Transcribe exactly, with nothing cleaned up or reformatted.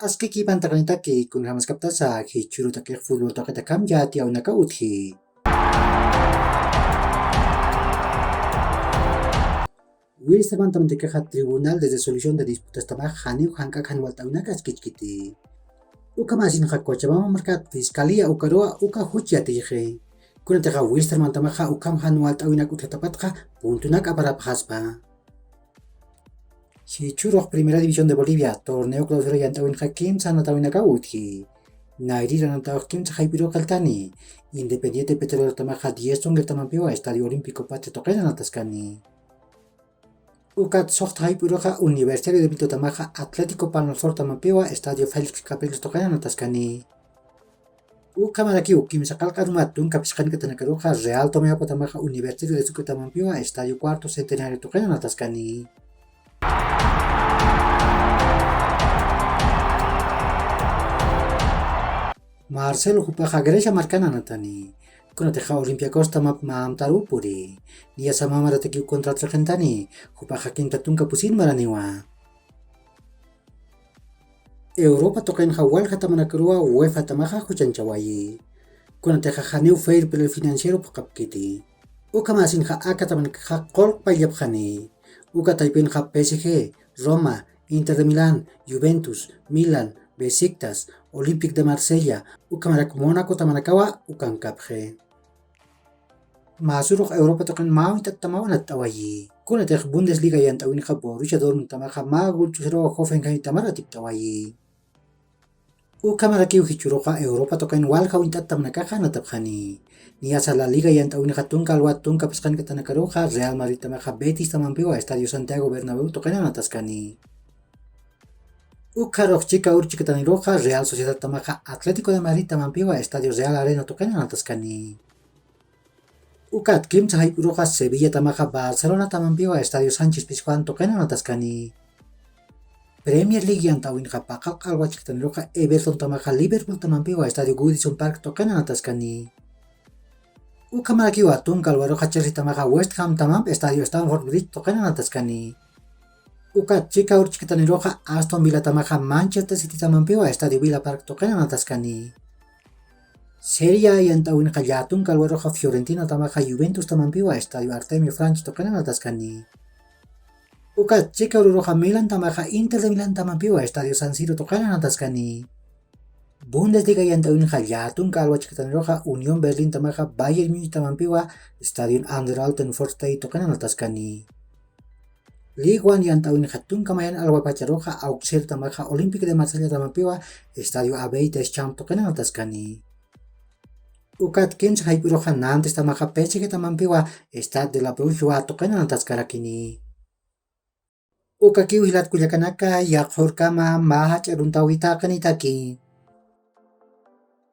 Aski kipantaqanitaki kunjamaskaptasa jichhürutaqix fútbol taqitakamya tiyawinaka utji. Wilstermantamantakixa Tribunal de Resolución de Disputastamax janiw jank'ak jan walt'awinaka askichkiti. Ukhamasinxa Cochabamba markat fiscalía ukaruwa uka juch yatiyxi. Kunatixa Wilstermantamaxa ukham jan walt'awinak utjatapatxa puntunak aparapxaspa. Jichhürux Primera División de Bolivia torneo clausura yant'awinxa kimsa anatawinakaw utji. Nayri anatawix kimsa jayp'iruw qilltani. Independiente Petrolerotamaxa diez tunkaltamampiwa Estadio Olímpico Patria tuqin anataskani. Ukat suxta jayp'iruxa Universitario de Vildotamaxa Atlético Palmasortamampiwa Estadio Félix Capriles tuqin anataskani. Ukhamarakiw kimsa qillqa aruma tunka phisqank'atanakaruxa Real Tomayapotamxa Universitario de Sucretamampiwa Estadio Cuarto Centenario tuqin anataskani. Marcelo jupaxa Grecia markan anatani. Kunatixa Olympiacostamap mä amtaruw puri. Niyasa mä maratakiw contrato chiqintani. Jupaxa kimsa tunka pusin maraniwa. Europa tuqinxa walja tamanakaruwa UEFA tamaxa juchanchawayi. Kunatixa janiw fair play financiero phuqhapkiti. Ukhamasinxa aka tamanakaxa qullq payllapxani. Uka taypinxa P S G, Roma, Inter de Milán, Juventus, Milan, Besiktas, Olympique de Marsella, ukhamarak Mónaco tamanakawa ukankapxi. Mä surux Europa tuqin mä uñt'attamaw anatt'awayi. Kunatix Bundesliga yant'awinxa Borussia Dortmundtamaxa mä gol ch'usiruwa Hoffenheimtamar atipt'awayi. Ukhamarakiw jichhüruxa Europa tuqin walja uñt'attamanakaxa anatapxani. Niyasa La Liga yant'awinxa tunka alwat tunka phisqank'atanakaruxa Real Madridtamaxa Betistamampiwa Estadio Santiago Bernabéu tuqin anataskani. Ukharux chika ur chikataniruxa Real Sociedadtamaxa Atlético de Madridtamampiwa Estadio Real Arena tuqin anataskani. Ukat kimsa jayp'iruxa Sevillatamaxa Barcelonatamampiwa Estadio Sánchez Pizjuán tuqin anataskani. Premier League yant'awinxa paqallq alwa chikataniruxa Evertontamaxa Liverpooltamampiwa Estadio Goodison Park tuqin anataskani. Ukhamarakiwa tunka alwaruxa Chelseatamaxa West Hamtamamp Estadio Stamford Bridge tuqin anataskani. Ukat chika ur chikataniruxa Aston Villatamaxa Manchester Citytamampiwa Estadio Villa Park tuqin anataskani. Serie A yant'awinxa llätunka alwaruxa Fiorentinatamaxa Juventustamampiwa Estadio Artemio Franchi tuqin anataskani. Ukat chika ururuxa Milantamaxa Inter de Milantamampiwa Estadio San Siro tuqin anataskani. Bundesliga yant'awinxa llätunka alwa chikataniruxa Unión Berlintamaxa Bayern Munichtamampiwa Estadio Anderalten Forstay tuqin anataskani. Ligue uno yant'awinxa tunka mayan alwapacharuxa Auxerretamaxa Olympique de Marsellatamampiwa Estadio Abey Deschamps tuqin anataskani. Ukat kimsa jayp'iruxa Nantestamaxa P S Gtamampiwa Stade de la Beaujoire tuqin anataskarakini. Ukakiw jilat kullakanaka, yaqha urkama mä jach'a aruntawi taqinitaki.